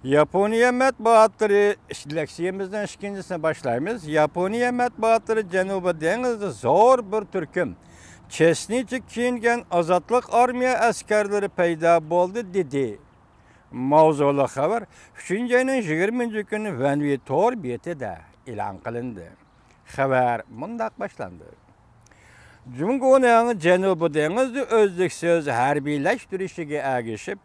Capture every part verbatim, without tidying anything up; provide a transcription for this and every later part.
ياپونىيە مەتبۇئاتلىرى، لېكسىيەمىزنىڭ ئىككىنچىسىنى باشلايمىز. ياپونىيە مەتبۇئاتلىرى جەنۇبىي دېڭىزدا زور بىر تۈركۈم چېچنىچە كىيىنگەن ئازادلىق ئارمىيە ئەسكەرلىرى پەيدا بولدى، دېدى. ماۋزۇلۇق خەۋەر ئۈچىنچى ئاينىڭ يىگىرمىنچى كۈنى ۋەنۋى تور بېتىدە ئېلان قىلىندى. خەۋەر مۇنداق باشلاندى. جۇڭگونىڭ جەنۇبىي دېڭىزدا ئۈزلۈكسىز ھەربىيلەشتۈرۈشىگە ئەگىشىپ،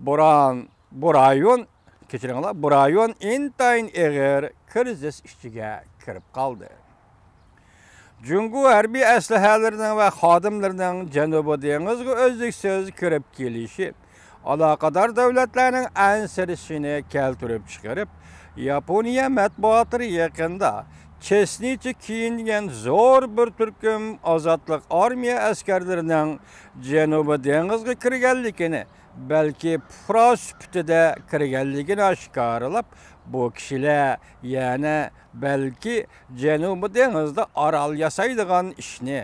بۇران، بۇ رايون، كەچۈرۈڭلار، بۇ رايون ئىنتايىن ئېغىر كىرىزىس ئىچىگە كىرىپ قالدى. جۇڭگو ھەربىي ئەسلىھەلىرىنىڭ ۋە خادىملىرىنىڭ جەنۇبىي دېڭىزغا ئۈزلۈكسىز كىرىپ كېلىشى ئالاقىدار دۆلەتلەرنىڭ ئەنسىرىشىنى كەلتۈرۈپ چىقىرىپ، ياپونىيە مەتبۇئاتلىرى يېقىندا چېچنىچە كىيىنگەن زور بىر تۈركۈم ئازادلىق ئارمىيە ئەسكەرلىرىنىڭ جەنۇبىي دېڭىزغا كىرگەنلىكىنى، بەلكى پۇقرا سۈپىتىدە كىرگەنلىكىنى ئاشكارىلاپ، بۇ كىشىلەر يەنە بەلكى جەنۇبىي دېڭىزدا ئارال ياسايدىغان ئىشنى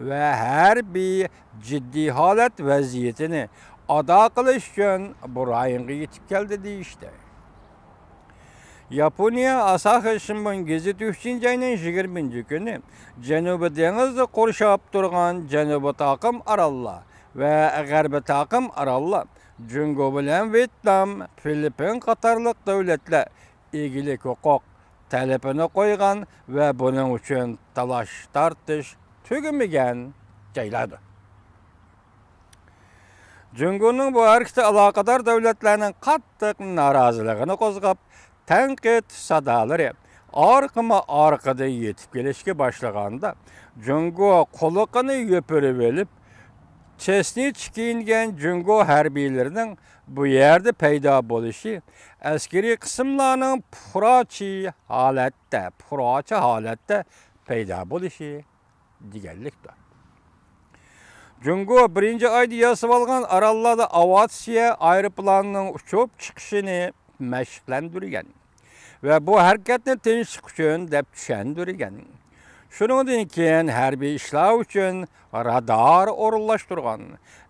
ۋە ھەربىي جىددىي ھالەت ۋەزىيىتىنى ئادا قىلىش ئۈچۈن بۇ رايونغا يېتىپ كەلدى دېيىشتى. ياپونىيە ئاساھى شىنبۇن گېزىتى ئۈچىنچى ئاينىڭ يىگىرمىنچى كۈنى جەنۇبىي دېڭىزنى قورشاپ تۇرغان جەنۇبىي تاقىم ئاراللار ۋە غەربىي تاقىم ئاراللار جۇڭگو بىلەن ۋيېتنام، فىلىپپىن قاتارلىق دۆلەتلەر ئىگىلىك ھوقۇق تەلىپىنى قويغان ۋە بۇنىڭ ئۈچۈن تالاش-تارتىش تۈگىمىگەن جايلاردۇر. جۇڭگونىڭ بۇ ھەرىكىتى ئالاقىدار دۆلەتلەرنىڭ قاتتىق نارازىلىقىنى قوزغاپ، تەنقىد سادالىرى ئارقىمۇ ئارقىدىن يېتىپ كېلىشكە باشلىغاندا، جۇڭگو قۇلىقىنى يوپۇرۇۋېلىپ، چېچنىچە كىيىنگەن جۇڭگو ھەربىيلىرىنىڭ بۇ يەردە پەيدا بولۇشى ئەسكىرىي قىسىملارنىڭ پۇقراچە ھالەتتە، پۇقراچە ھالەتتە پەيدا بولۇشى دېگەنلىكتۇر. جۇڭگو بىرىنچى ئايدا ياسىۋالغان ئاراللاردا ئاۋىئاتسىيە ئايروپىلانىنىڭ ئۇچۇپ چىقىشىنى مەشىقلەندۈرگەن ۋە بۇ ھەرىكەتنى تىنچلىق ئۈچۈن دەپ چۈشەندۈرگەن. شۇنىڭدىن كېيىن ھەربىي ئىشلار ئۈچۈن رادار ئورۇنلاشتۇرغان،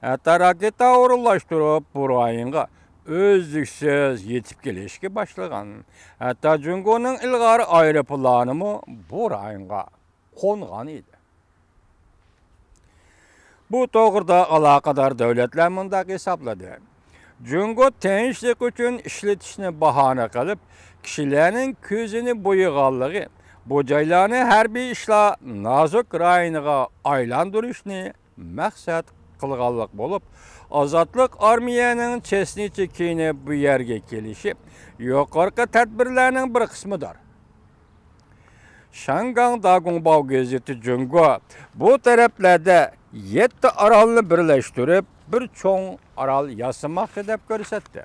ھەتتا راكېتا ئورۇنلاشتۇرۇپ، بۇ رايونغا ئۈزلۈكسىز يېتىپ كېلىشكە باشلىغان. ھەتتا جۇڭگونىڭ ئىلغار ئايروپىلانىمۇ بۇ رايونغا قونغان ئىدى. بۇ توغرىدا ئالاقىدار دۆلەتلەر مۇنداق ھېسابلىدى: جۇڭگو تىنچلىق ئۈچۈن ئىشلىتىشنى باھانە قىلىپ، كىشىلەرنىڭ كۆزىنى بويىغانلىقى، بۇ جايلارنى ھەربىي ئىشلار نازۇك رايونىغا ئايلاندۇرۇشنى مەقسەت قىلغانلىق بولۇپ، ئازادلىق ئارمىيەنىڭ چېچنىچە كىيىنىپ بۇ يەرگە كېلىشى يۇقىرىقى تەدبىرلەرنىڭ بىر قىسمىدۇر. شياڭگاڭ داگۇڭباۋ گېزىتى جۇڭگو بۇ تەرەپلەردە يەتتە ئارالنى بىرلەشتۈرۈپ، بىر چوڭ ئارال ياسىماقچى دەپ كۆرسەتتى.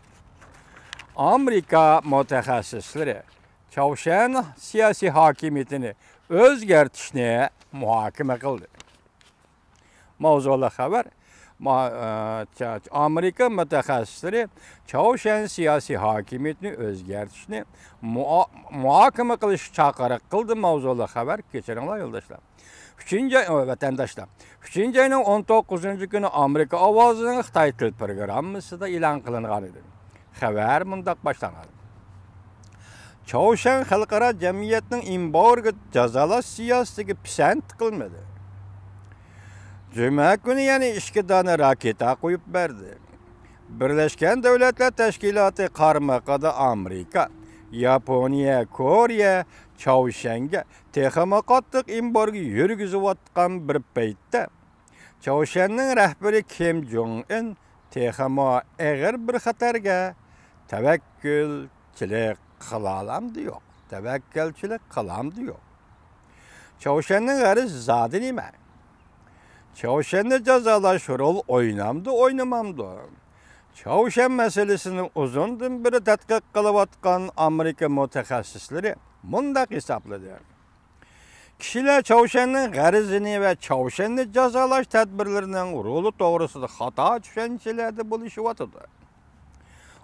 ئامېرىكا مۇتەخەسسىسلىرى چاۋشيەن سىياسىي ھاكىمىيىتىنى ئۆزگەرتىشنى مۇھاكىمە قىلدى. ماۋزۇلۇق خەۋەر. ما-، ئە، چا-، ئامېرىكا مۇتەخەسسىسلىرى چاۋشيەن سىياسىي ھاكىمىيىتىنى ئۆزگەرتىشنى مۇئا-، مۇھاكىمە قىلىشقا چاقىرىق قىلدى. ماۋزۇلۇق خەۋەر، كېچىرىڭلار يولداشلار. ئۈچىنچى ئاي، ۋەتەنداشلار، ئۈچىنچى ئاينىڭ ئون توققۇزىنچى كۈنى ئامېرىكا ئاۋازىنىڭ خىتاي تىل پروگراممىسىدا ئېلان قىلىنغان ئىدى. خەۋەر مۇنداق باشلانغان: چاۋشيەن خەلقئارا جەمئىيەتنىڭ ئېمبارگو جازالاش سىياسىتىگە پىسەنت قىلمىدى. جۈمە كۈنى يەنە ئىككى دانە راكېتا قويۇپ بەردى. بىرلەشكەن دۆلەتلەر تەشكىلاتى قارمىقىدا ئامېرىكا، ياپونىيە، كورېيە چاۋشيەنگە تېخىمۇ قاتتىق ئېمبارگو يۈرگۈزۈۋاتقان بىر پەيتتە، چاۋشيەننىڭ رەھبىرى كىم جوڭ ئىن تېخىمۇ ئېغىر بىر خەتەرگە تەۋەككۈلچىلىك قىلالامدۇ يوق؟ تەۋەككۈلچىلىك قىلامدۇ يوق؟ چاۋشيەننىڭ غەرىزى زادى نېمە؟ چاۋشيەننى جازالاش رول ئوينامدۇ، ئوينىمامدۇ؟ چاۋشيەن مەسىلىسىنى ئۇزۇندىن بېرى تەتقىق قىلىۋاتقان ئامېرىكا مۇتەخەسسىسلىرى مۇنداق ھېسابلىدى: كىشىلەر چاۋشيەننىڭ غەرىزىنى ۋە چاۋشيەننى جازالاش تەدبىرلىرىنىڭ رولى توغرىسىدا خاتا چۈشەنچىلەردە بولۇشۇۋاتىدۇ.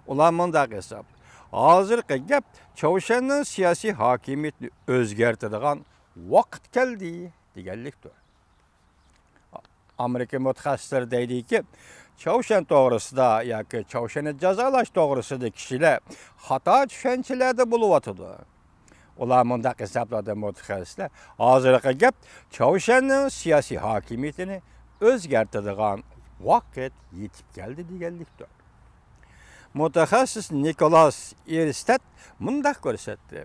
ئۇلار مۇنداق ھېساب، ھازىرقى گەپ چاۋشيەننىڭ سىياسىي ھاكىمىيىتىنى ئۆزگەرتىدىغان ۋاقىت كەلدى دېگەنلىكتۇر. ئامېرىكا مۇتەخەسسىسلىرى دەيدىكى، چاۋشيەن توغرىسىدا ياكى چاۋشيەننى جازالاش توغرىسىدا كىشىلەر خاتا چۈشەنچىلەردە بولۇۋاتىدۇ. ئۇلار مۇنداق ھېسابلايدۇ، مۇتەخەسسىسلەر، ھازىرقى گەپ چاۋشيەننىڭ سىياسىي ھاكىمىيىتىنى ئۆزگەرتىدىغان ۋاقىت يېتىپ كەلدى دېگەنلىكتۇر. مۇتەخەسسىس نىكولاس ئېرستەد مۇنداق كۆرسەتتى.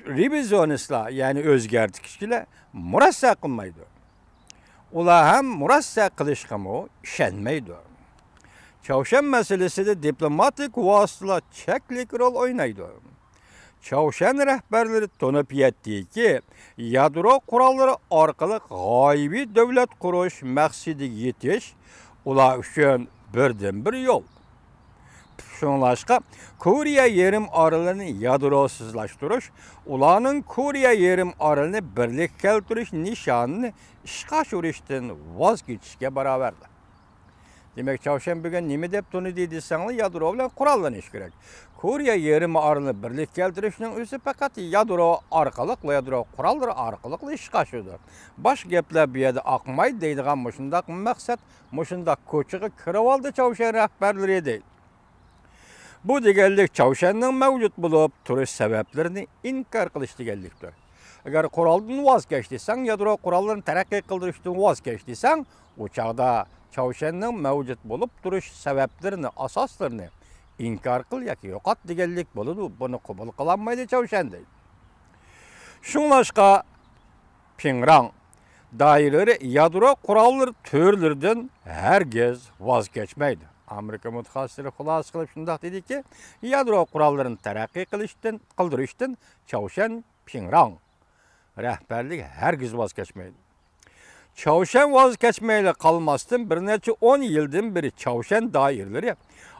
رېۋىزىيونىستلار، يەنى ئۆزگەرتكۈچىلەر مۇرەسسە قىلمايدۇ. ئۇلار ھەم مۇرەسسە قىلىشقىمۇ ئىشەنمەيدۇ. چاۋشيەن مەسىلىسىدە دىپلوماتىك ۋاسىتىلەر چەكلىك رول ئوينايدۇ. چاۋشيەن رەھبەرلىرى تونۇپ يەتتىكى، يادرو قوراللىرى ئارقىلىق غايىۋى دۆلەت قۇرۇش مەقسىتىگە يېتىش ئۇلار ئۈچۈن بىردىنبىر يول. شۇڭلاشقا، كورېيە يېرىم ئارىلىنى يادروسىزلاشتۇرۇش، ئۇلارنىڭ كورېيە يېرىم ئارىلىنى بىرلىككە كەلتۈرۈش نىشانىنى ئىشقا ئاشۇرۇشتىن ۋاز كېچىشكە باراۋەردۇر. دېمەك، چاۋشيەن بۈگۈن نېمە دەپ تونۇدى دېسەڭلار، يادرو بىلەن قوراللىنىش كېرەك. كورېيە يېرىم ئارىلىنى بىرلىككە كەلتۈرۈشنىڭ ئۆزى پەقەت يادرو ئارقىلىقلا، يادرو قوراللىرى ئارقىلىقلا ئىشقا ئاشىدۇ. باشقا گەپلەر بۇ يەردە ئاقمايدۇ دەيدىغان مۇشۇنداق مەقسەت، مۇشۇنداق كوچىغا كىرىۋالدى چاۋشيەن رەھبەرلىرى دەيدۇ. بۇ دېگەنلىك چاۋشيەننىڭ مەۋجۇت بولۇپ تۇرۇش سەۋەبلىرىنى ئىنكار قىلىش دېگەنلىكتۇر. ئەگەر قورالدىن ۋاز كەچ دېسەڭ، يادرو قوراللىرىنى تەرەققىي قىلدۇرۇشتىن ۋاز كەچ دېسەڭ، ئۇ چاغدا چاۋشيەننىڭ مەۋجۇت بولۇپ تۇرۇش سەۋەبلىرىنى، ئاساسلىرىنى ئىنكار قىل ياكى يوقات دېگەنلىك بولىدۇ. بۇنى قوبۇل قىلالمايدۇ چاۋشيەن دەيدۇ. شۇڭلاشقا پىڭراڭ دائىرىلىرى يادرو قوراللىرى تۈرلىرىدىن ھەرگىز ۋاز كەچمەيدۇ. ئامېرىكا مۇتەخەسسىسلىرى خۇلاسە قىلىپ شۇنداق دېدىكى، يادرو قوراللىرىنى تەرەققىي قىلىشتىن، قىلدۇرۇشتىن چاۋشيەن پىڭراڭ رەھبەرلىكى ھەرگىز ۋاز كەچمەيدۇ. چاۋشيەن ۋاز كەچمەيلا قالماستىن، بىر نەچچە ئون يىلدىن بېرى چاۋشيەن دائىرىلىرى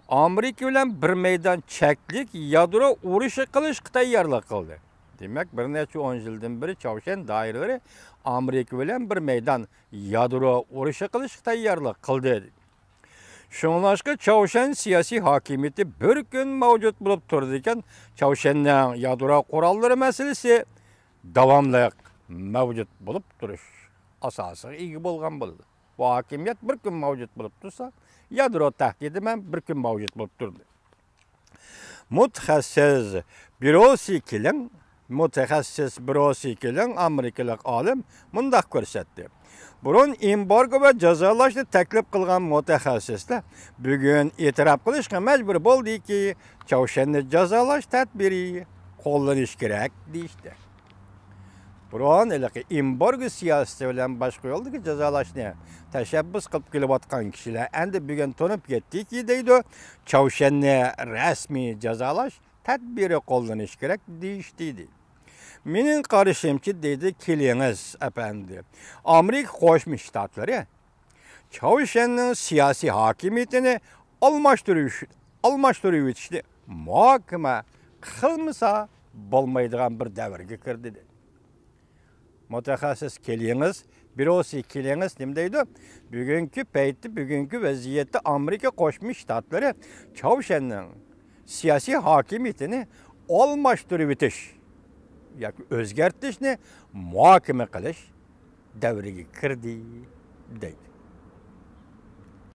ئامېرىكا بىلەن بىر مەيدان چەكلىك يادرو ئۇرۇشى قىلىشقا تەييارلىق قىلدى. دېمەك، بىر نەچچە ئون يىلدىن بېرى چاۋشيەن دائىرىلىرى ئامېرىكا بىلەن بىر مەيدان يادرو ئۇرۇشى قىلىشقا تەييارلىق قىلدى. شۇڭلاشقا چاۋشيەن سىياسىي ھاكىمىيىتى بىر كۈن مەۋجۇت بولۇپ تۇرىدىكەن، چاۋشيەننىڭ يادرو قوراللىرى مەسىلىسى داۋاملىق مەۋجۇت بولۇپ تۇرۇش ئاساسىغا ئىگە بولغان بولىدۇ. بۇ ھاكىمىيەت بىر كۈن مەۋجۇت بولۇپ تۇرسا، يادرو تەھدىتى مەن بىر كۈن مەۋجۇت بولۇپ تۇردى. مۇتەخەسسىس بروسى كىلىڭ، مۇتەخەسسىس بروسى كىلىڭ، ئامېرىكىلىق ئالىم مۇنداق كۆرسەتتى. بۇرۇن ئېمبارگو ۋە جازالاشنى تەكلىپ قىلغان مۇتەخەسسىسلەر بۈگۈن ئېتىراپ قىلىشقا مەجبۇر بولدىكى، چاۋشيەننى جازالاش تەدبىرى قوللىنىش كېرەك، دېيىشتى. بۇرۇن ھېلىقى ئېمبارگو سىياسىتى بىلەن باشقا يولدىكى جازالاشنى تەشەببۇس قىلىپ كېلىۋاتقان كىشىلەر ئەمدى بۈگۈن تونۇپ يەتتىكى، دەيدۇ، چاۋشيەننى رەسمىي جازالاش تەدبىرى قوللىنىش كېرەك، دېيىشتى، دېدى. مېنىڭ قارىشىمچە، دېدى كىلىڭىز ئەپەندى، ئامېرىكا قوشما شتاتلىرى چاۋشيەننىڭ سىياسىي ھاكىمىيىتىنى ئالماشتۇرۇش-، ئالماشتۇرۇۋېتىشنى مۇھاكىمە قىلمىسا بولمايدىغان بىر دەۋرگە كىردى، دېدى. مۇتەخەسسىس كىلىڭىز، بروسى كىلىڭىز نېمە دەيدۇ؟ بۈگۈنكى پەيتتە، بۈگۈنكى ۋەزىيەتتە ئامېرىكا قوشما شتاتلىرى چاۋشيەننىڭ سىياسىي ھاكىمىيىتىنى ئالماشتۇرۇۋېتىش ياكى ئۆزگەرتىشنى مۇھاكىمە قىلىش دەۋرىگە كىردى، دەيدۇ.